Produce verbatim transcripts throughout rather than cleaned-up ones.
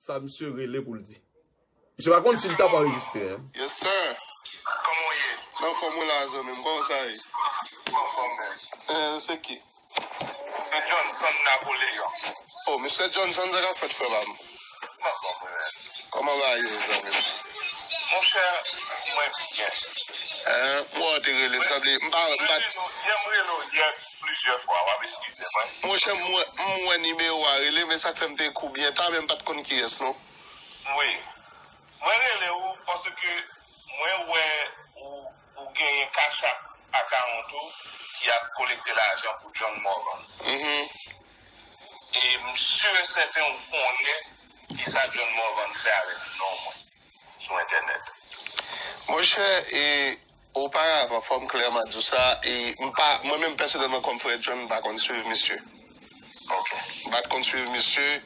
sa misye rele pou l di. Misye pa konn si l t ap anrejistre, hein. Yes, sir. Kòman w ye? Nan fòm ou la, zanmi m. Kòman sa ye? Anfòm, men. Eh, se ki? Se Johnson Napoleon. Oh, Mister Johnson, sa k ap fèt, frè pa m? Anfòm, men. Kòman bagay yo, zanmi m? Monchè, mwen byen. Eh, bon, w te rele m, sanble, m pa, m pa. Mwen rele w yè, m rele w yè plizyè fwa, w ap eskize mwen. Monchè, m wè, m wè nimewo a rele, men sa k fè m te kou byen ta, men m pa t konn kiyès, non. Wi. Mwen rele w paske mwen wè ou, ou genyen Cash App account ou ki ap kolekte lajan pou John Morvan. Mhm. E m si e sèten ou konnen kisa John Morvan fè avèk non mwen sou entènèt. Monchè, e, oparavan, fò m klèman di w sa, e, m pa, mwen menm pèsonèlman kòm frè John, m pa konn swiv misye. Ok. M pa t konn swiv misye.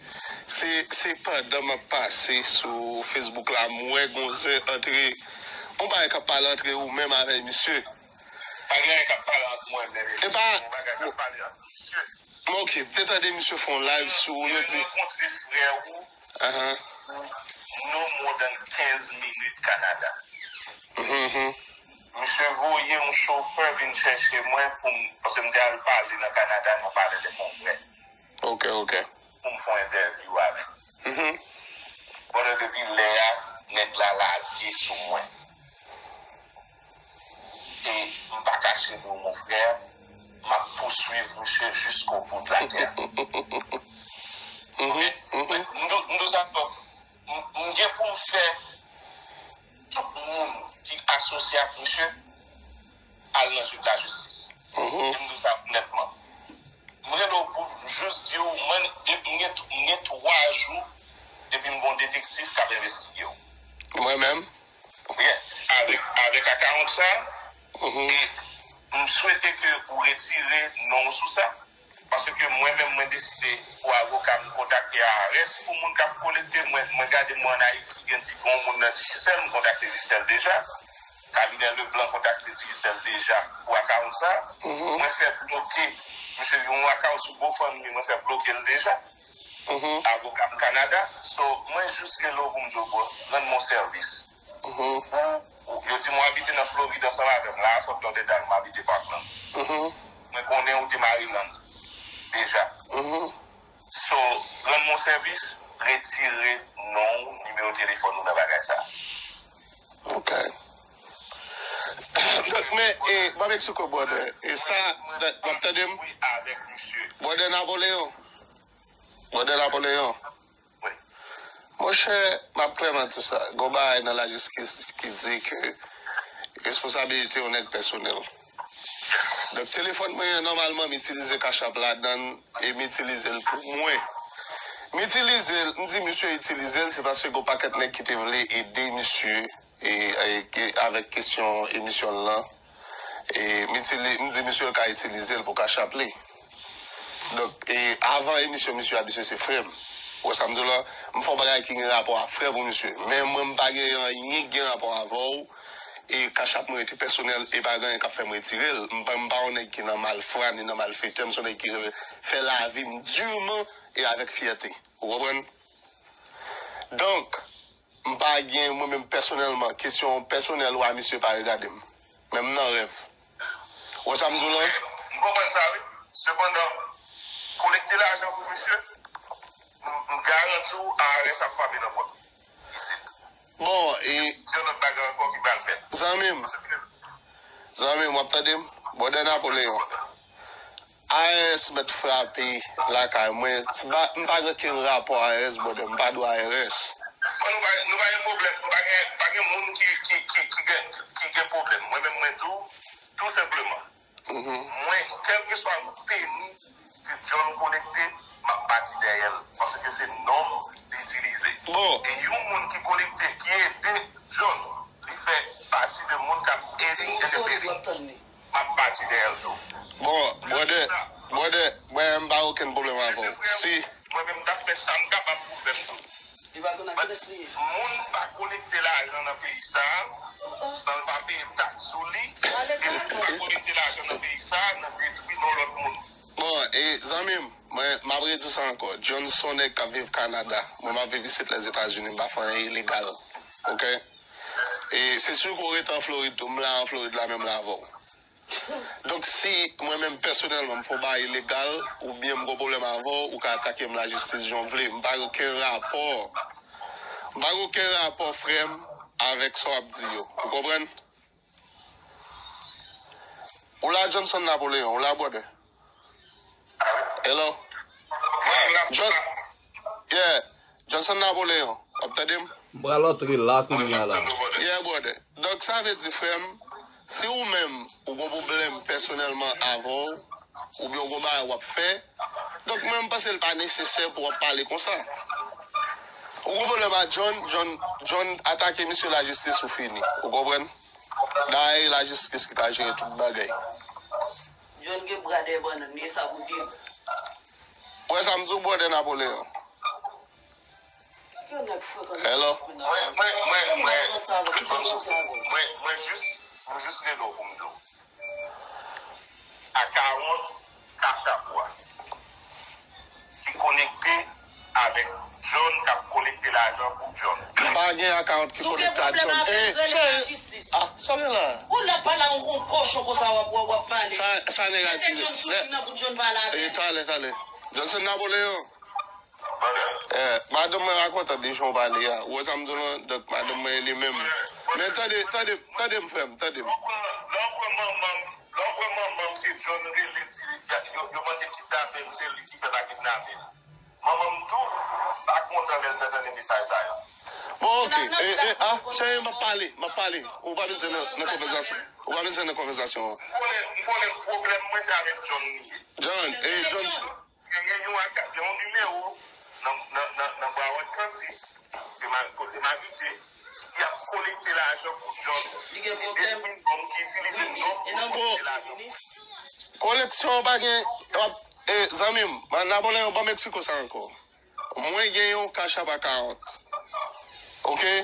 Se, se pandan m ap pase sou Facebook la, m wè gon zen antre, yon bagay k ap pale antre ou menm avèk misye. Pa gen anyen k ap pale ant mwen menm e misye. E pa. Gon bagay k ap pale ant misye. Bon, ok, m te tande misye fè yon live sou, yo di. Mwen rankontre frè ou, ahan, no more than kenz minit Kanada. Mhm. Misye voye yon chofè vin chèche mwen pou m, paske m te al pale nan Kanada, nan Palais des Congrès. Ok, ok. Pou m fè yon entèvyou avè l. Mhm. Pandan depi lè a, nèg la lage sou mwen. E m pa kache di w, mon frè, m ap pouswiv misye jusqu'au bout de la terre. Mhm, mhm. M di w, m di w sa, m, m gen pou m fè tout moun ki asosye ak misye al nan zye lajistis. Mhm. E m di w sa nètman. M rele w pou m jis di w, mwen, de-, m gen, m gen twa jou depi m gon detektif k ap envestige w. Mwen menm? Wi, avèk, avèk akawont sa, mhm, e m swete ke ou retire non w sou sa. Paske mwen menm, mwen deside pou avoka m kontakte I R S, pou moun k ap kolekte, mwen, mwen gade mwen ann Ayiti, gen di gon moun nan Digicel, m kontakte Digicel deja. Kabinè Leblanc kontakte Digicel deja pou akawont sa. Mhm. Mwen fè bloke, misye gen yon akawont sou GoFundMe, mwen fè bloke l deja. Mhm. Avoka m Kanada. So, mwen jis rele w pou m di w, bro, rann mwen sèvis. Mhm. Ou, ou, yo di m w abite nan Florid ansanm avè m. La, a Fort Lauderdale, m abite Parkland. Mhm. Mwen konnen ou te Maryland deja. Mhm. So, rann mwen sèvis, retire non w, nimewo telefòn ou nan bagay sa. Ok. Donk, men, e, m ap eksplike w, brother. E sa, w ap tande m? Wi, avèk misye. Brother Napoleon. Brother Napoleon. Wi. Monchè, m ap klèman di w sa. Gon bagay nan lajistis ki di ke responsabilite yon nèg pèsonèl. Donk, telefòn mwen an, nòmalman, m itilize Cash App ladan l e m itilize l pou mwen. M itilize l, m di misye itilize l, se paske gon pakèt nèg ki te vle ede misye e, e, ke, avèk kesyon emisyon l lan. E, m itili-, m di misye l ka itilize l pou Cash App li. Donk, e, avan emisyon, misye a di misye se frè m. Ou wè sa m di w la? M fè yon bagay ki gen rapò a frè pou misye. Men mwen, m pa gen anyen ki gen rapò avè w. E Cash App mwen rete pèsonèl, e pa gen anyen k ap fè m retire l. M pa, m pa yon nèg ki nan malfwa, ni nan malfetè, m se yon nèg ki fè lavi m diman e avèk fyète. Ou konprann? Donk, m pa gen, mwen menm pèsonèlman, kesyon pèsonèl ou a misye pa regade m. Men m nan rèv. Ou wè sa m di w la? M konprann sa, wi. Sepandan, kolekte lajan pou misye, m, m garanti w, I R S ap frape nan pòt ou isit. Bon, e. Se yon lòt bagay ankò ki pral fèt. Zanmi m. Paske. Zanmi m, w ap tande m? Brother Napoleon. I R S mèt frape lakay mwen. M pa, m pa gen okenn rapò I R S, brother. M pa dwe I R S. Bon, nou pa, nou pa gen pwoblèm. Nou pa gen, pa gen moun ki, ki, ki, ki gen, ki gen pwoblèm. Mwen menm, mwen di w, tou senpleman. Mhm. Mwen, kèlkeswa peni ke John kolekte, m ap pati dèyè l. Paske se non m li itilize. Bon. E yon moun ki kolekte, ki ede John, li fè pati de moun k ap ede entèpele. M ap pati dèyè l tou. Bon, brother, brother, mwen, m pa okenn pwoblèm avè w. Si. Mwen menm, m t ap fè sa m kapab pou fè m tou. But moun pa kolekte lajan nan peyi sa a san l pa peye taks sou li. E moun pa kolekte lajan nan peyi sa a nan detwi non lòt moun. Bon, e zanmi m, mwen, m ap redi sa ankò. John se yon nèg k ap viv Kanada. Mwen, m ap viv isit Lèzetazini. M pa fè anyen ilegal. Oke? E se si ke w rete an Florid tou, m la an Florid la menm la avè w. Donk, si mwen menm pèsonèlman m fè yon bagay ilegal, oubyen m gen pwoblèm avè w, ou ka atake m lajistis jan w vle. M pa gen okenn rapò. M pa gen okenn rapò, frè m, avèk sa w ap di yo. Ou konprann? Ou la, Johnson Napoleon, ou la, brother? Hello? John, yeah, Johnson Napoleon, w ap tande m? M pral antre la kounye a la. Yeah, brother. Donk, sa vle di, frè m, si ou menm, ou gen pwoblèm pèsonèlman avè w, oubyen ou gen bagay w ap fè, donk, mwen, m panse l pa nesesè pou w ap pale konsa. Ou gen pwoblèm ak John, John, John atake misye lajistis ou fini. Ou konprann? Dayè, lajistis ki ka jere tout bagay. John gen bra dèyè bannann, li sa pou di. Ou wè sa m di w, brother Napoleon? Hello? Mwen, mwen, mwen, mwen, mwen, mwen jis, mwen jis rele w pou m di w. Akawont Cash App ou a ki konekte avèk John k ap kolekte lajan pou John. M pa gen akawont ki konekte ak John. Eh, cheri, ah, sa w gen la? Ou la pale a yon kochon konsa w ap, w ap, w ap pale. Sa, sa negatif. Mete John sou liy nan pou John pale avè l. Eh, talè, talè. Johnson Napoleon. Eh, madanm mwen pa kontan de jan w pale a. Ou wè sa m di w lan? Donk, madanm mwen li menm. Men tande, tande, tande m, frè m, tande m. Lè w pran manman m, lè w pran manman m ke John rele di li, yo, yo mande kidnape m, se li ki fè pa kidnape l. Manman m tou pa kontan lè l tande mesaj sa yo. Bon, oke. E, e, a, cheri, m ap pale, m ap pale. Ou pa bezwen nan, nan konvèsasyon. Ou pa bezwen nan konvèsasyon an. M konnen, m konnen pwoblèm mwen se avèk John li ye. John, e, John. Gen, gen yon aka-, gen yon nimewo nan, nan, nan, nan Broward County, ke m a-, kote m abite, ki ap kolekte lajan pou John. Li gen pwoblèm. Ki itilize non pou kolekte lajan. Koleksyon pa gen, w ap, e, zanmi m, Napoleon, ban m eksplike w sa ankò. Mwen gen yon Cash App account. Oke?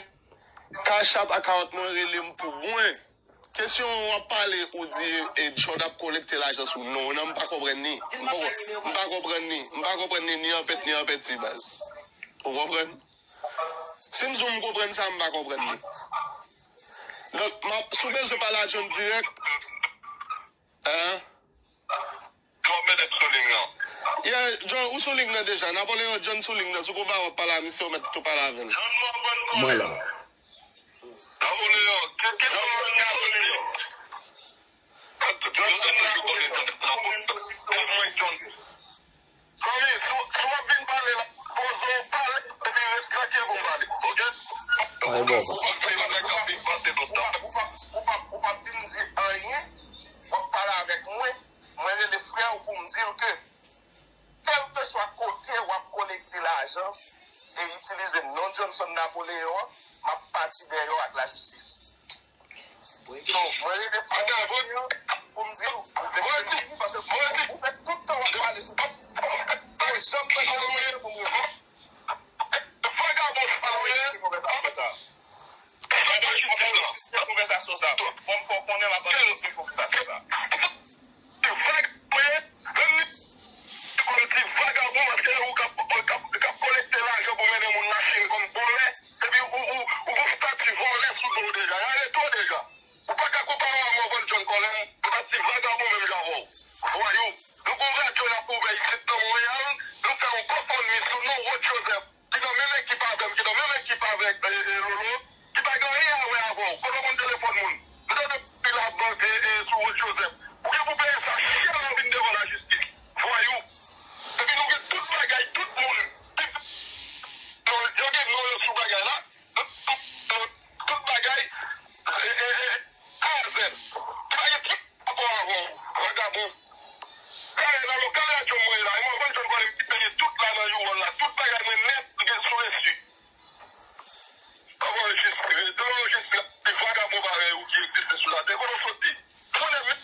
Cash App account mwen rele m pou mwen. Kesyon w ap pale, ou di, e, John ap kolekte lajan sou non w nan, m pa konprann ni. M pa, m pa konprann ni. M pa konprann ni, ni an pèt, ni an pèdi, baz. Ou konprann? Si m di w m konprann sa, m pa konprann ni. Donk, m ap, si w bezwen pale a John dirèk, hein? John mèt sou liy nan. Yeah, John, ou sou liy nan deja. Napoleon, John sou liy nan. Si w konba w ap pale a misye, ou mèt tou pale avè l. John Morvan Mwen la. Napoleon, ke, ke John Napoleon. John Napoleon. Mwen John. Zanmi, si w, si w ap vin pale la, poze w pale, epi ret trankil pou m pale, oke? Ay, baba. Ou p ap fè bagay k ap vin pase tout tan. Ou p ap, ou p ap, ou p ap vin di anyen, w ap pale avèk mwen, mwen rele frè w pou m di l ke kèlkeswa kote w ap kolekte lajan e itilize non Johnson Napoleon an, m ap pati dèyè w ak lajistis. So, mwen rele frè w pou m di w, paske ou fè tout tan w ap pale sou mwen. Ou janm pran yon minit pou mwen. Vagabon sa w ye. Konvèsasyon sa. Konvèsasyon sa. Fò m fè w konnen m ap anrejistre konvèsasyon sa. Vagabon ye. Menm ni kòm ti vagabon, paske ou k ap, ou k ap, ou k ap kolekte lajan pou mennen moun machin kòm vòlè. Epi ou, ou, ou gon stati vòlè sou do w deja. Y arete w deja. Ou pa ka konpare w a Morvan John Colem, ou pa ti vagabon menm jan avè w. Vwayou. Nou gon radyo n ap ouvè isit nan Monreyal, nou fè yon GoFundMe sou non Rod Joseph, ki nan menm ekip avè m, ki nan menm ekip avèk, e, e, Lolo, ki pa gen anyen a wè avè w. Kote w konn telefòn moun? Nou tande pil ap vanse, e, sou Rod Joseph. Ou gen pou peye sa chè lè w vin devan lajistis. Vwayou. Epi nou gen tout bagay, tout moun. Tout, yo gen non yo sou bagay la. Tout, tout, tout, tout bagay, e, e, e, a a zèd. Ki pa gen ti rapò avè w, vagabon. Gade nan lokal radyo mwen la, e mwen konn jwenn vòlè m ki peye tout la nan U-Haul la, tout bagay mwen nèt, m gen sou resi. Anrejistre, anrejistre, se vagabon parèy ou ki egziste sou latè. Kote w soti? Konnen men.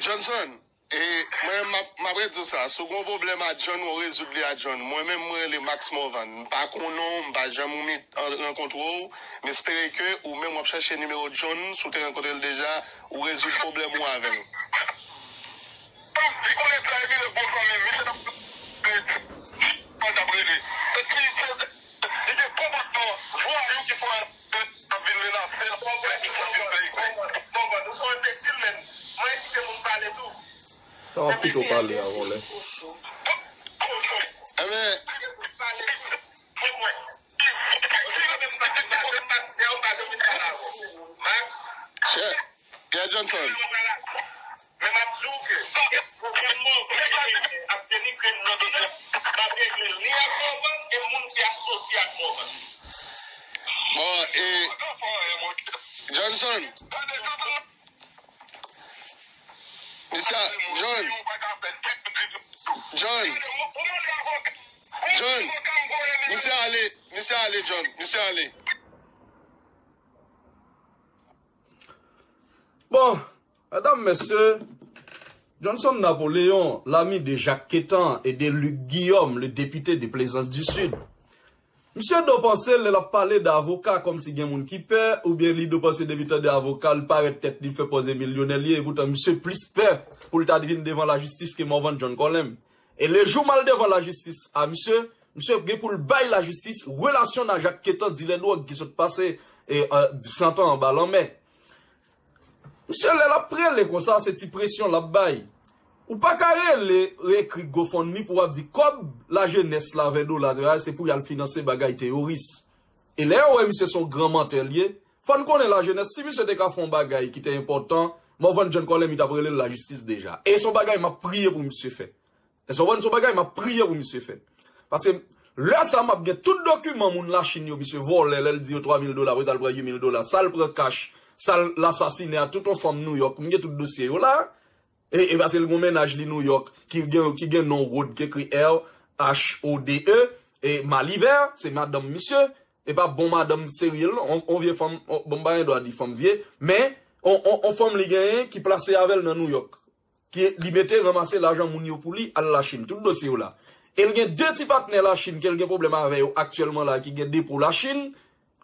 Johnson, e mwen m ap, m ap redi w sa, si w gen yon pwoblèm a John, ou rezoud li a John. Mwen menm, mwen rele Max Morvan. M pa konnen w, m pa janm rankontre w. M espere ke ou menm w ap chache nimewo John, si w te rankontre l deja, ou rezoud pwoblèm ou avè l. Li konnen sa, epi lè bon zanmi m, misye t ap Kòman t ap rele? Epi, li gen konpòtman vwayou ki fè w ap vin menase l. Kòman, kòman, kòman, ou se yon enbesil, menm. Mwen kite moun pale tou. Sa w ap kite w pale a, vòlè. Enbesil, kochon. Enben, pale tou. Mwen, mwen. Chè, Pierre Johnson. Men m ap di w ke gouvènman Vladimir ap denigre m nan tout lè. M ap regle l ni ak Morvan e moun ki asosye ak Morvan. Bon, e Johnson. Misye, John. John. John. Misye ale, misye ale, John. Misye ale. Bon, medam, mesye, Johnson Napoléon, l'ami de Jacques Quétan et de Luc Guillaume, le député de Plaisance du Sud. Misye do panse lè l ap pale de avoka kòmsi gen moun ki pè, oubyen li do panse depi tande avoka, l parèt tèt li fè pòze milyonè li ye, epoutan misye plis pè pou l ta vin devan lajistis ke Morvan John Colem. E lejou m al devan lajistis a misye, misye gen pou l bay lajistis relasyon n a Jacques Quétan, dilè dwòg ki sot pase, e, e, santan anba lanmè. Misye, lè l ap rele konsa, se ti presyon l ap bay. Ou pa ka rele, ekri GoFundMe pou w ap di kòb lajenès la, ven dola, se pou y al finanse bagay teyoris. E lè yo wè misye se yon gran mantè l ye, fò n konnen lajenès, si misye te ka fè yon bagay ki te enpòtan, Morvan John Colem, li t ap rele l lajistis deja. E se yon bagay m ap priye pou misye fè. Èske w konprann? Se yon bagay m ap priye pou misye fè. Paske lè sa m ap gen tout dokiman moun Lachin yo, misye vòlè, lè l di yo twa mil dola, apre sa l pran uit mil dola, sa l pran kach, sa l asasinen a tout yon fanm Nouyòk, m gen tout dosye yo la. E, e paske l gen yon mennaj li Nouyòk, ki gen, ki gen non Rhode, ki ekri R H O D E, e Malivè, se madanm misye, e pa bon madanm serye l, on, on vye fanm, on, bon, m pa gen dwa di fanm vye, men on, on, on fanm li genyen ki plase avè l nan Nouyòk. Ki li mete ranmase lajan moun yo pou li al Lachin. Tout dosye yo la. E l gen de ti patnè Lachin ke l gen pwoblèm avè yo aktyèlman la, ki gen depo Lachin.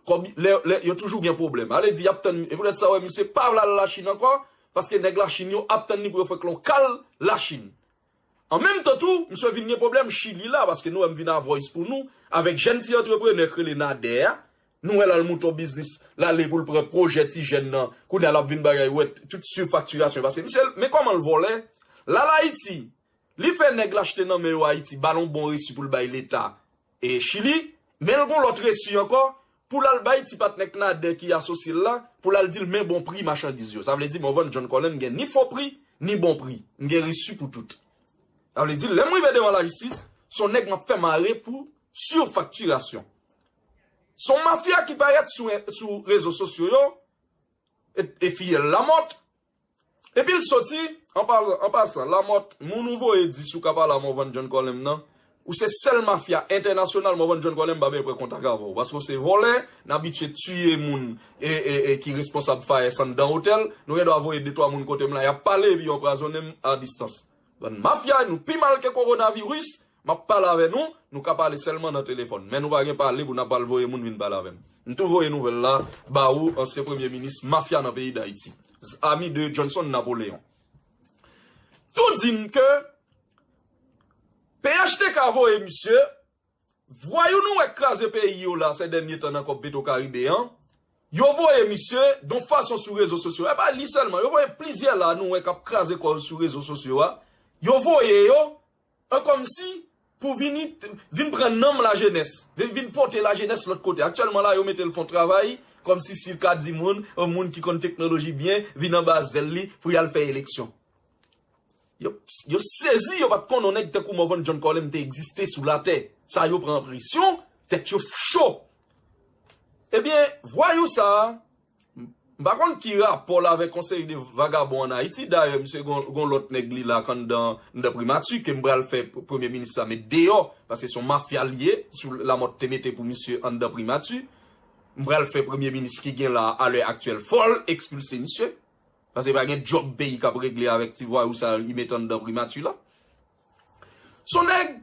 Kòb, lè, lè, yo toujou gen pwoblèm. Ale di y ap tann, e poutèt sa w wè misye pa vle al Lachin ankò, paske nèg Lachin yo ap tann li pou yo fè klon kal Lachin. An menm tan tou, misye vin gen pwoblèm Chili la, paske nou wè m vin a Voice pou nou, avèk jèn ti antreprenè k rele Nader a, nou wè l al moute yon biznis, l ale pou l pran pwojè ti jèn nan, kounye a l ap vin bagay, wè, tout sifaktirasyon, paske misye, men kòman l vòlè, l al Ayiti, li fè nèg l achte nan men yo Ayiti, ba l yon bon resi pou l bay leta, e Chili, men l gon lòt resi ankò, pou l al bay ti patnè k Nader ki asosye l la, pou l al di l men bon pri machandiz yo. Sa vle di Morvan John Colem gen ni fo pri, ni bon pri. M gen resi pou tout. Sa vle di, lè m rive devan lajistis, se yon nèg m ap fè mare pou sifaktirasyon. Se yon mafya ki parèt sou, sou rezo sosyo yo, e, e fiyèl Lamòt. Epi l soti, an pa, an pasan, Lamòt, moun ou voye di si w ka pale a Morvan John Colem nan, ou se sèl mafya entènasyonal Morvan John Colem pa bezwen pran kontak avè w. Paske w se vòlè, n abitye tiye moun e, e, e ki responsab fayès anndan otèl, nou gen dwa voye de twa moun kote m la, y ap pale epi yo anpwazonnen m a distans. Bann mafya, nou pi mal ke kowonaviris. M ap pale avè nou, nou ka pale sèlman nan telefòn. Men nou pa gen pale pou n ap al voye moun vin pale avè m. M tou voye nouvèl la ba ou, ansyen premye minis mafya nan peyi Dayiti. Zami de Johnson Napoléon. Tou di m ke P H T K voye misye, vwayou nou wè k kraze peyi yo la, se dènye tan nan Kòb Petro Karibe an, yo voye misye, don fason sou rezo sosyo. E pa li sèlman, yo voye plizyè la, nou wè k ap kraze kò yo sou rezo sosyo a. Yo voye yo, an kòmsi, pou vini, vin pran nanm lajenès, vin, vin pote lajenès lòt kote. Aktyèlman la, yo mete l fè yon travay, kòmsi si l ka di moun, yon moun ki konn teknoloji byen, vin anba zèl li, pou y al fè eleksyon. Yo, yo sezi, yo pa t konnen yon nèg tankou Morvan John Colem te egziste sou latè. Sa yo pran presyon, tèt yo cho. Ebyen, vwayou sa a, m pa konn ki rapò l avèk yon seri de vagabon ann Ayiti. Dayè, misye gon, gon lòt nèg li la k anndan, anndan primati, ke m pral fè p-, premye minis la met deyò, paske se yon mafya l ye, sou Lamòt te mete pou misye anndan primati. M pral fè premye minis ki gen la a lè aktyèl, fò l ekspilse misye. Paske pa gen djòb peyi k ap regle avèk ti vwayou sa yo li met anndan primati la. Se yon nèg,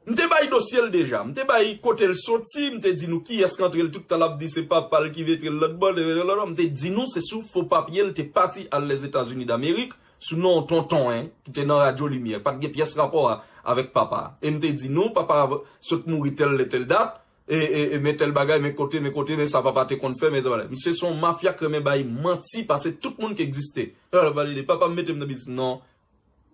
m te bay dosye l deja. M te bay kote l soti, m te di nou kiyès k antre l, tout tan l ap di se papa l ki mete l lòtbò, m te di nou se sou fo papye l te pati al Lèzetazini Damerik, sou non tonton, en, ki te nan Radyo Limyè. Pa t gen pyès rapò a, avèk papa. E m te di nou, papa sot mouri tèl lè, tèl dat, e, e, e men tèl bagay, men kote, men kote, men sa papa te konn fè, men sa. Misye se yon mafya k renmen bay manti pase tout moun ki egziste. Lè l ap pale de papa m mete m nan biznis, non.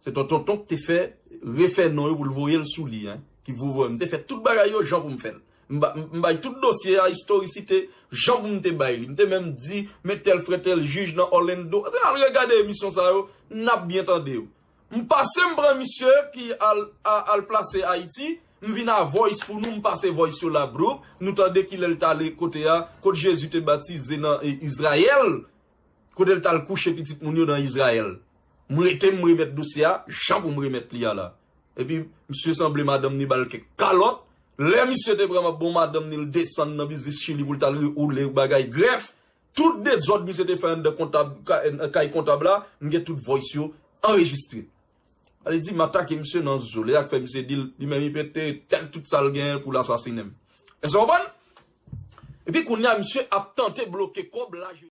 Se tonton Tonk te fè, refè non yo pou l voye l sou li, en, ki voye m. M te fè tout bagay yo jan pou m fè l. M ba- m bay tout dosye a, istorisite, jan pou m te bay li. M te menm di, men tèl frè tèl jij nan Orlando. Se n al regade emisyon sa yo, n ap byen tande yo. M pase m pran misye ki al, a- al plase Ayiti, m vin a voice pou nou, m pase voice yo la, bro. Nou tande kilè l t ale kote a, kot Jezi te batize nan e, Izrayèl, kote l t al kouche pitit moun yo nan Izrayèl. M rete m remèt dosye a, jan pou m remèt li a la. Epi, misye sanble madanm ni ba l kèk kalòt. Lè misye te pran bon madanm ni l desann nan biznis Chili pou l t al re- oule bagay grèf. Tout dezòd misye te fè anndan kontab, ka- kay kontab la, m gen tout voice yo anrejistre. Sa vle di, m atake misye nan zo. Lè a k fè misye di l, li menm li pete tèl tout sa l genyen pou l asasinen m. Èske w konprann? Epi kounye a, misye ap tante bloke kòb la.